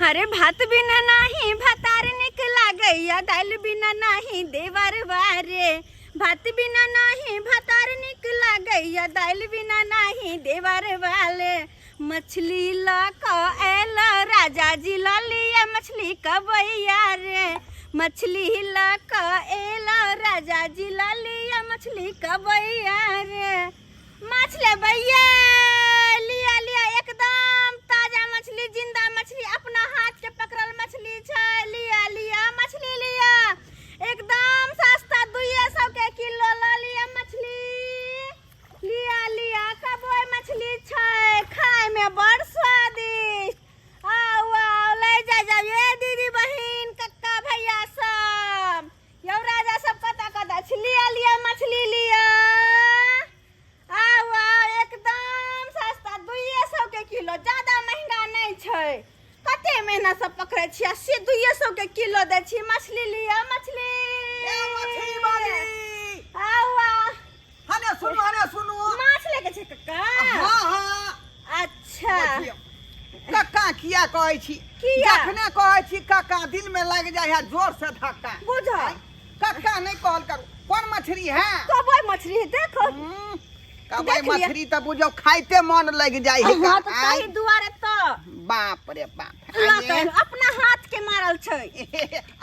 अरे भात बिना नाही भातार निक लागैया, दालि बिना नाही देवर बारे। भात बिना नाही भातार निक लागैया, दालि बिना नाही देवर वाले। मछली ल क आयल राजा जी, ल लिया मछली कबैया रे। मछली ल क आयल राजा जी, ल लिया मछली कबैया रे। माछ लेबै ये, लिया लिया, एकदम ताजा मछली, जिंदा मछली, अपना हाथ के पकड़ल मछली छै। लिया लिया मछली लिया, एकदम सस्ता, 200 के किलो। ल लिया मछली, लिया लिया। कबोई मछली छै, खाय में बड़ स्वादिष्ट। आउ आउ, ले जा जाओ ये दीदी बहिन, कक्का भैया सब, यौ राजा सब, कतऽ कतऽ छी? लिया लिया मछली लिया, आउ आउ, एकदम सस्ता, 200 के किलो, ज्यादा महंगा नहि छै। कते मेहनत से पकड़ै छियै से 200 के किलो दै छी। मछली लिया मछली। ए मछली वाली। आउ आउ। हने सुनू, हने सुनू। माछ लेके छै कक्का? हाँ हाँ। अच्छा। बुझियौ। कक्का किया कहै छी? किया? जखने कहै छी कक्का, दिल में लागि जाइ है जोर से धक्का। बुझल। कक्का नहीं कहल करू। कोन मछली है? कबई मछली है, देखो। कबई देख लिअ। मछली तऽ बुझियौ खाइते मन लागि जाइ है। हाँ तऽ ताहि दुआरे तऽ। बाप रे बाप। लऽ कऽ अपना हाथ के मारल छै।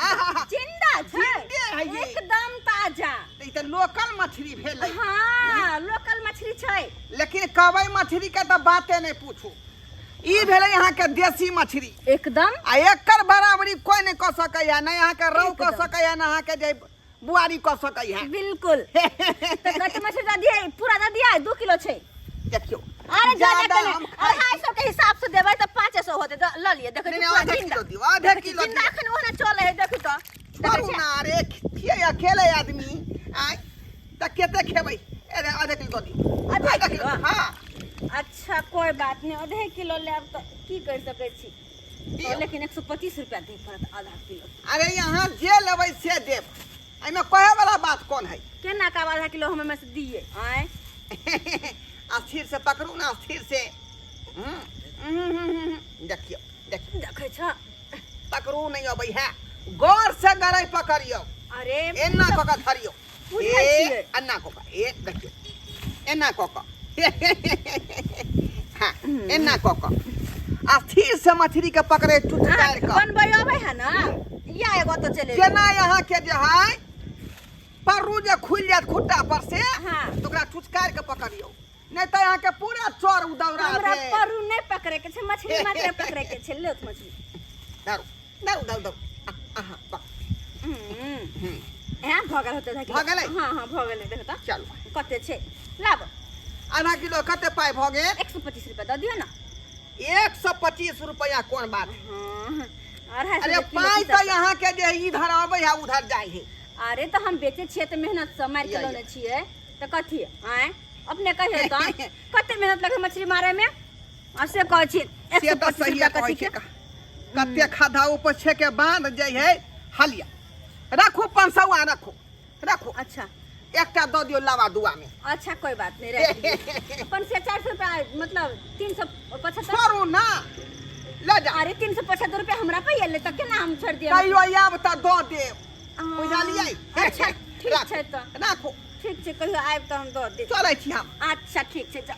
आहा, जिंदा छै। जिंदे है ये। एकदम ताजा। ई तऽ लोकल मछली भेलै। हाँ, लोकल मछली छै। लेकिन कबई मछली के तऽ बाते नहि पूछू। ई भेलै अहाँके देसी मछली। एकदम। आ एकर बराबरी कोई नहि कऽ सकैया, नहि अहाँके रहु कऽ एकदम। सकैया, नहि अहाँके जे बुआरी कऽ सकैया। बिल्कुल। तऽ कते मछली दऽ दियै? पूरा दऽ दियै? 2 किलो छै। देखियौ, अरे ज्यादा ज्यादा कने हम खाइ 250 के हिसाब से देबै तऽ 500 होतै। लऽ लिअ, देखै नहि, छी नहि, पूरा आधे जिंदा। किलो दियौ, आधे देखै छी, किलो जिंदा दियौ। एखन ओहने चलै है, देखी तऽ। देखै छोड़ू छियै? ना रे, छियै अकेले आदमी आँय, तऽ कते खेबै? अरे आधे किलो दऽ दियौ। आधे आधा किलो? हाँ। अच्छा, कोई बात नहीं, आधे किलो लेब तऽ की कर सकै छी? दियौ। लेकिन 125 रुपया दे पड़त आधा किलो। अरे यहाँ जे लेबै से देब, एहिमे कहे वाला बात कोन है? केना का आधा किलो हम एहिमे से दिए आँय? स्थिर से पकड़ू ना, स्थिर से। हम्म, हम्म, हम्म, हम्म। देखियौ देखियौ। देखै छ। पकड़ू नहीं अबै है, गौर से गरई पकड़ियौ। अरे एना कऽ कऽ धरियौ। बुझै ए छियै। एना कऽ कऽ, ए देखियौ, एना कऽ कऽ, हाँ, एना कऽ कऽ स्थिर से मछली के पकड़े चुटकार कऽ। बनबै अबै है ना? या एगो तो चले जेना यहाँ के जे है परू जे खुलि जायत खुट्टा पर से, हाँ। तऽ ओकरा चुचकार के पकड़ियौ, नहीं तऽ यहाँ के पूरा चोर उदौरा हमरा देत। परू नहीं पकड़े के छै, मछली मात्र पकड़े के छै। लो मछली। दारू दारू दारू दारू आहा पक। एँ भऽ गेल होतै आधा किलो। भऽ गेलै? हाँ हाँ, भऽ गेलै, देखो तऽ। चलू। कते छै लाब। आधा किलो कते पाइ भऽ गेल? 125 रुपया दऽ दियौ ना। 125 रुपया कोन बात? हाँ, 250 अरे के किलो पाइ की तऽ सस्ता। यहाँ के जे इधर अबै है उधर जाइ है। अरे तऽ हम बेचै छियै तऽ मेहनत से मारि के या, या। लौने छियै तऽ कथी आँय? अपने कहियौ तऽ कते मेहनत लगे मछली मारे में, आ से कहै छी एक से सौ तऽ पच्चीस सहिए रुपया कहै कथी छै। के? कते खद्धा ऊपर छे के बांध जाइ है। हलिया रखू, 500 रखू रखू। अच्छा। एकटा दऽ दियौ लावा दुआ में। अच्छा, कोई बात नहीं, रख दियौ। अपन से 400 रुपया, मतलब 375। छोड़ू ना, लऽ जा। अरे 375 रुपया हमरा पे एलै तऽ केना हम छोड़ि दियै? कहियो आयब तऽ दऽ देब। हाँ। बुझलियै? अच्छा, ठीक राखू, छै तऽ। राखू। ठीक छै, कहियो आयब तऽ हम दऽ देब। चलै छी हम। अच्छा, ठीक छै, जा।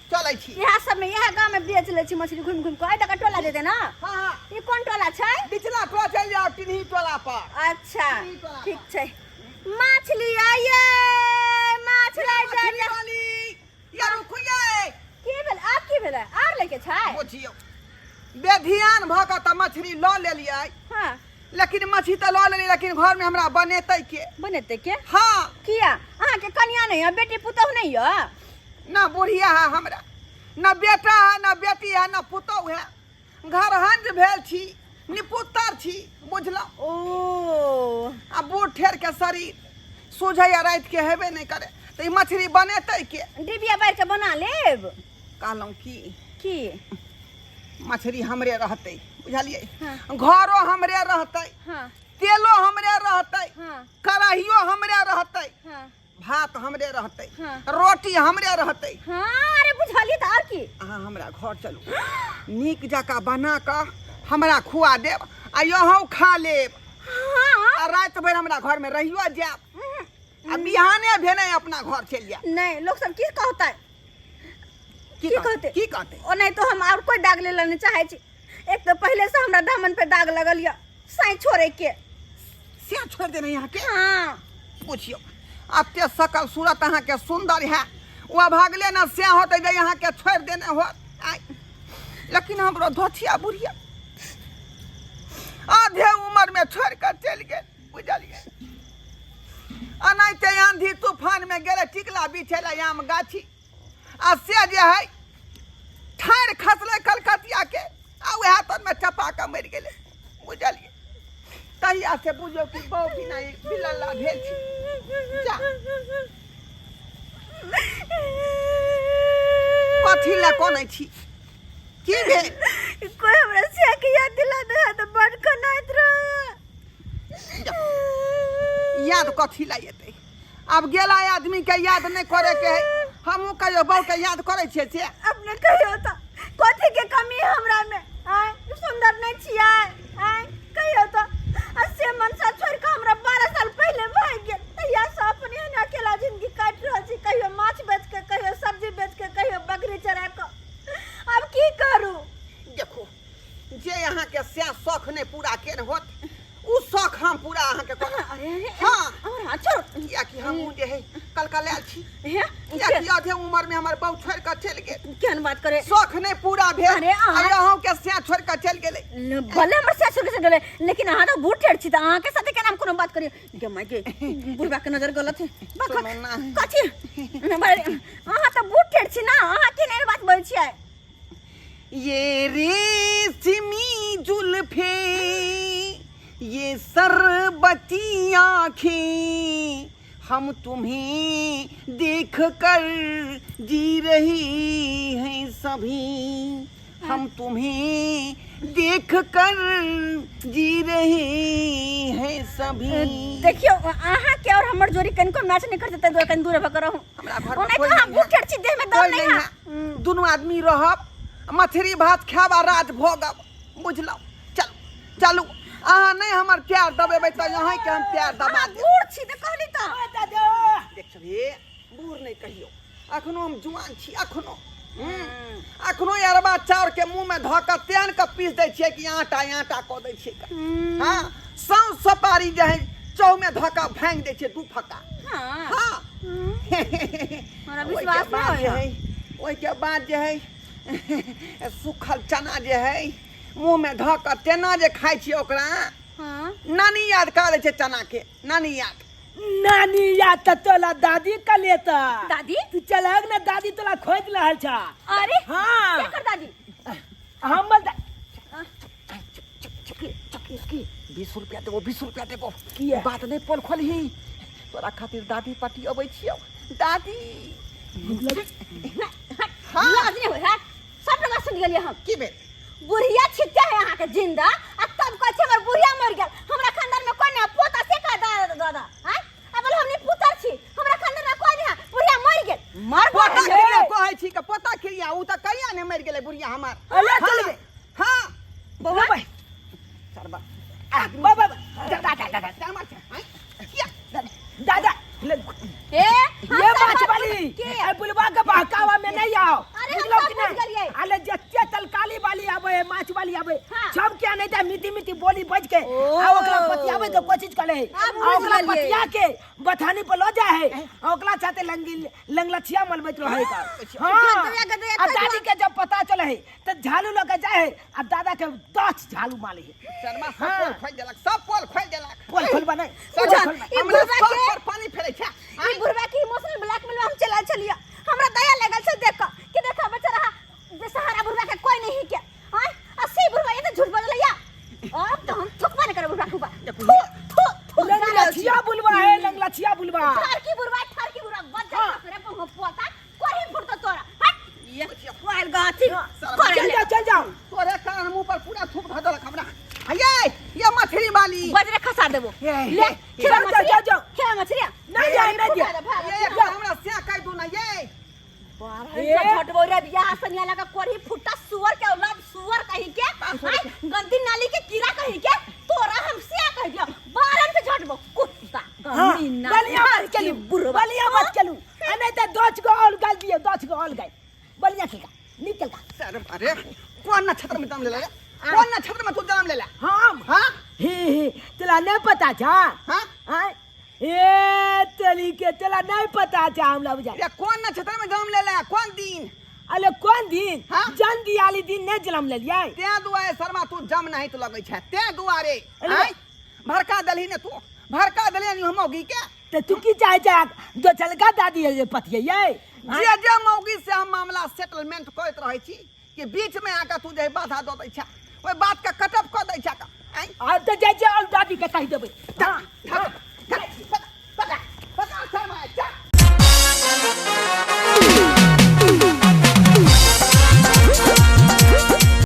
चलै छी। इएह सब में, इएह गाँव में बेच लै छी मछली घुमि घुमि कऽ। एहि तक टोला जेतै ना? हाँ हाँ। ई कोन टोला छै? बिचला टोला चलि जाउ, टिन्ही टोला पर। अच्छा। टिन्ही टोला पर। ठीक छै। मछली आइए, माछ लै जा मछली जा। वाली या रुकू ये। की भेल? आब की भेलै? आर लैके छै? बुझियौ, बेधियान भऽ कऽ तऽ मछली लऽ लेलियै। हाँ। लेकिन मछली तऽ लऽ लेलियै, लेकिन घरमे हमरा बनेतै के? बनेतै के? हाँ। किया, अहाँके कनिया नहि यऽ, बेटी पुतोहु नहि यऽ? ना बुढ़िया है हमरा, ना बेटा है, ना बेटी है, ना पुतोहु है। घर हंज भेल छी, निपुत्तर छी, बुझलहुँ? ओ। आ बूढ़ ठेर के शरीर सुझैया राति के हेबे नहि करे, तऽ ई मछली बनेतै के? डिबिया बारि के बना लेब। कहलहुँ की? की? मछली हमरे रहतै, बुझलियै? हाँ। घरो हमरे रहतै। हाँ। तेलो हमरे रहतै। हाँ। कड़ाहियो हमरे रहतै। हाँ। भात हमरे रहतै। हाँ। रोटी हमरे रहतै। हाँ, अरे बुझलियै तऽ, आओर की? अहाँ हमरा घर चलू, नीक जकाँ बना कऽ हमरा खुआ देब आ यहूँ खा लेब। हाँ। आ राति भरि हमरा घरमे रहियो जायब आ बिहाने भेने अपना घर चलि जायब। नहीं, लोग सब की कहता है? की की कहतै? की कहतै? ओ नहीं तो हम और कोई दाग ले नहीं चाहे छी। एक तो पहले से हमरा दामन पे दाग लगल या साई छोड़े के। से छोड़ देने यहाँ के? हाँ। पूछियो, अते सकल सूरत अहाँ के सुंदर है, वो भागले ना से होते जे यहाँ के छोड़ देने हो। आय, लेकिन हमरो धोथिया बुढ़िया आधे उम्र में छोड़ कर चल गए, बुझलिए। अनाइते आंधी तूफान में गेले टिकला बिछेला आम गाछी, आ से जे है ठाड़ खसले कलकतिया के, आ वएह तर में चपा के मरि गेलै, बुझलिए। तहिया से बुझियौ कि बहू बिना बिलल्ला भेल छी। जा, कथी लए कनै छी? की भेल? कोई हमरा से के याद दिला दे तो बड़ कनाइत रहे। याद कथी लए एतै? आब गेला आदमी के याद नहि करे के है। हमहूँ कहियो बहू के याद करै छियै से? अपने कहियो तो कथी के कमी है हमरा में? आय, सुंदर नहीं छियै? आय, कहियो तो। आ से मनसा छोड़ के हमरा 12 साल पहले भाग गेल, तहिया से अपने एहन अकेला जिंदगी काटि रहल छी, कहियो माछ बेच के, कहियो सब्जी बेच के, कहियो बकरी चरा के। आब की करू? देखो, जे अहाँके से शौख नहि पूरा केने होत, उ शौख हम पूरा अहाँके करब। अरे, अरे, हाँ। और हाँ, छोड़ो। कियाकि हमहूँ जे है कलकलायल छी। हे? कियाकि आधे उम्र में हमर बहू छोड़ के चलि गेल। केहन बात करे? शौख नहि पूरा भेल। अरे, अहाँ- आ अहूँ के से छोड़ के चलि गेलै। भले हमर सास छोड़ के चलि गेलै, लेकिन अहाँ तऽ बूढ़ ठेर छी, तऽ अहाँके साथे केना हम कोनो बात करियै? गे माय गे, बुढ़बा के नजर गलत है। बक, बक, सुनू ना। कथी? अहाँ तऽ बूढ़ ठेर छी ना, अहाँ केना एहन बात बजै छियै? ये रेशमी जुल्फे, ये सरबती आँखें, हम तुम्हें देख कर जी रही हैं सभी, हम तुम्हें देख कर जी रहे हैं सभी। देखियो, अहाँ के और हमर जोड़ी कनिको मैच नहीं करते, तै कनि दूर भऽ के रहू। हमरा घर में ओना कोई तऽ अहाँ नहीं बूढ़ है। ठेर छी, देह में दम कोई नहीं नहीं है। है। दुनू आदमी रहब, मछली भात खायब आ राज भोगब, बुझलहुँ? चलू चलू, अहाँ नहि हमर प्यार दबेबै तऽ अहाँके हम प्यार दबा अहाँ देब। बूढ़ छी तऽ कहली तऽ। देख सभी, बूढ़ नहि कहियौ, अखनो हम जुआन छी। अखनो अखनो अरबा चाउर के मुंह में धऽ कऽ तेहन कऽ पीस दै छियै कि आटा आटा कऽ दै छियै। हाँ, सौं सपारी जे है चौ में धऽ कऽ भांगि दै छियै दू फक्का। हाँ। हाँ। हमरा ओहिके विश्वास बाद नहि जे होइए। है, ओहिके बाद जे है सूखल चना जे है मुंह में धऽ कऽ तेना जे खाइ छियै ओकरा। हाँ। नानी याद करा दै छै चना के, नानी याद। नानी याद त तोला दादी कलेता। दादी? तू चलग ना, दादी तोला खोज रहल छा। अरे, हाँ। केकर दादी? हमर 20 रुपया देबो, 20 रुपया देबो। किया? बात नहीं पोल खोलही, तोरा खातिर दादी पाटी अबै छियौ। दादी। हाँ। लाज नहीं होय है? सब लोग सुन गेलियै हम। की भेल? बुढ़िया छिट्टा है अहाँ के जिंदा, आ तब कहै छै हमर बुढ़िया मर गेल, हमरा खानदान में कोई नहीं, पोता से का दादा दादा आय? आ बोल हमनी पुत्र छी, हमरा खानदान में कोई नहीं, बुढ़िया मर गेल। मर पोता गेल। क्रिया कहै छी के पोता क्रिया, उ त कहिया ने मर गेलै बुढ़िया हमर। अरे, चल हाँ, गे। हाँ। बौआ भाई। सरबा। बाबा, दादा, दादा, दादा। हमर छै, आँय? किया? दादा, ले। ए, हम ये सब बात बात वाली, के? ए बुलवा के बहकावा में नहीं आओ। अरे, हम बुझलो सब कि बुझ नहीं? गेलियै। अरे जत्ते तलकाली वाली आवे है, माछ वाली आवे, हाँ। सब क्या नहीं था, मीठी मीठी बोली बज के, ओ। आ ओकरा पतियावे के कोशिश करे है। आप आ बुझ ओकरा गेलियै। पतिया के बथानी पर लो जाए है, आ ओकरा साथे लंगी लंगलछिया मलबैत रहे का। हाँ। गदया, गदया, आ दादी के जब पता चले है तो झाड़ू लऽ के जाए है, आ दादा के 10 झाड़ू मारे है। शर्मा सब हाँ। पोल खोलि देलक, सब पोल खोलि देलक। पोल खोलबा नहीं, सब पोल खोलबा। ई हमरा बुढ़बा सब के- पर पानी फेरै छै। ई बुढ़बा के इमोशनल ब्लैकमेल में हम चला चलिया, हमरा दया लगल छै देख के कि देखा बेचारा बेसहारा बुढ़बा के कोई नहीं के। आय, आ से बुढ़बा ये तो झूठ बजलैया। अब तो हम थुकबा नहीं करब बुढ़बा के ऊपर। थू, थू, थू, जा रहल छी। लंगलछिया बुलवा है, लंगलछिया बुलवा। ठरकी बुढ़बा, ठरकी बुढ़बा, बच जा रे बहु पोता, कोही फुटतो तोरा। हट। ये कोयल गाथी करे चल ले। जाओ, चल जाओ। तोरे कारण मुंह पर पूरा थूक धऽ देलक हमरा। हयै, ये मछली वाली। बजरे खसा देबो। ये, ले, ये, खेला जाओ, मछली। जाओ, जाओ। खेला मछली। नहीं जाए, नहीं जाए। ये हमरा से कह दू ना ये। ए। झटबो रे बियाह सनिया लगा कोरी फुट्टा सुअर के औलाद सुअर कहीं के आय, गंदी नाली के कीड़ा कहीं के तोरा हम से कह दिया बारन से झटबो कुत्ता हाँ, गंदी नाली बलिया मत चलू बुढ़वा। बलिया मत चलू आ नहीं तो दस गो और गाल दिए 10 गो और गाल बलिया खेलका निकल का। अरे अरे, कौन नक्षत्र में जन्म लेला रे? कौन नक्षत्र में तू जन्म लेला? हम? हाँ। हे हे, तोला नहीं पता छा? हाँ? हाँ? ए तोली के तोला नहीं पता छा हमरा बुझा। रे कौन नक्षत्र में जन्म लेला, कौन दिन? अरे कौन दिन? हाँ? जन दियाली दिन नहीं जन्म लेलियै। ते दुआरे शर्मा तू जम नहीं तो लगै छै, ते दुआरे। अरे आँय? भड़का देलही ने तू, भड़का देलही ने हम मौगी के। ते तू की चाहे छै दो चलका दादी जे पतियै? जे जे मौगी से हम मामला सेटलमेंट करैत रहै छी कि बीच में आके तू जे बाधा दऽ दै छै, ओहि बात के कटअप कऽ दै छै। आँय? आब तऽ जाइ छै और दादी के कहि देबै। धक, धक।